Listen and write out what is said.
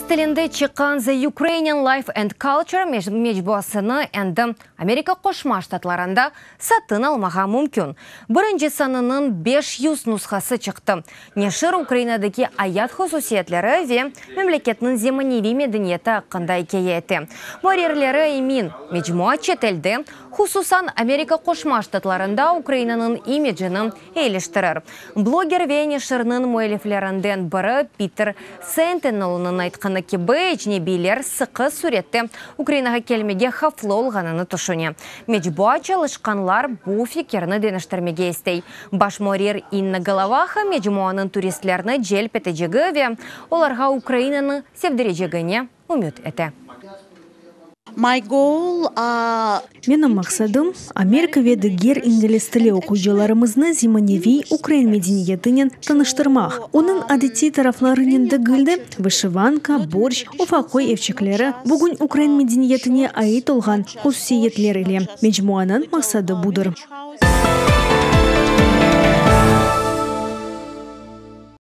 tilinde çıqqan The Ukrainian Life and Culture mecmuasını endi Amerika Qoşma Ştatlarında satın almağa mümkün. Birinci sanınıñ 500 nushası çıqtı. Neşir Ukrainadaki ayat hususiyetleri ve memleketniñ zemaneviy medeniyeti aqqında ikâye ete. Muarrirleri emin, mecmua çetelde, hususan Amerika Qoşma Ştatlarında Ukrainanıñ imicini eyiliştirir. Bloger ve neşirniñ müelliflerinden biri Piter Sentinelniñ aytqanı kibi, ecnebiyler sıqı sürette Ukrainağa kelmege havflı olğanını tüşüne. Mecmua çalışqanlar bu fikirni deñiştirmege istey. Baş muarrir İnna Golovaha mecmuanıñ turistlerni celp etecegi ve olarğa Ukrainanı sevdirecegine ümüt ete. My goal Menim maqsadım, Amerika ve diger ingliz tili oquyıcılarımıznı zemaneviy ukrain medeniyetinen tanıştırmaq, onıñ adetiy taraflarınen degil de, vışivanka, borşç, ufaq köy evçikleri, bugün ukrain medeniyetine ait olğan hususiyetler ile. Mecmuanıñ maqsadı budır.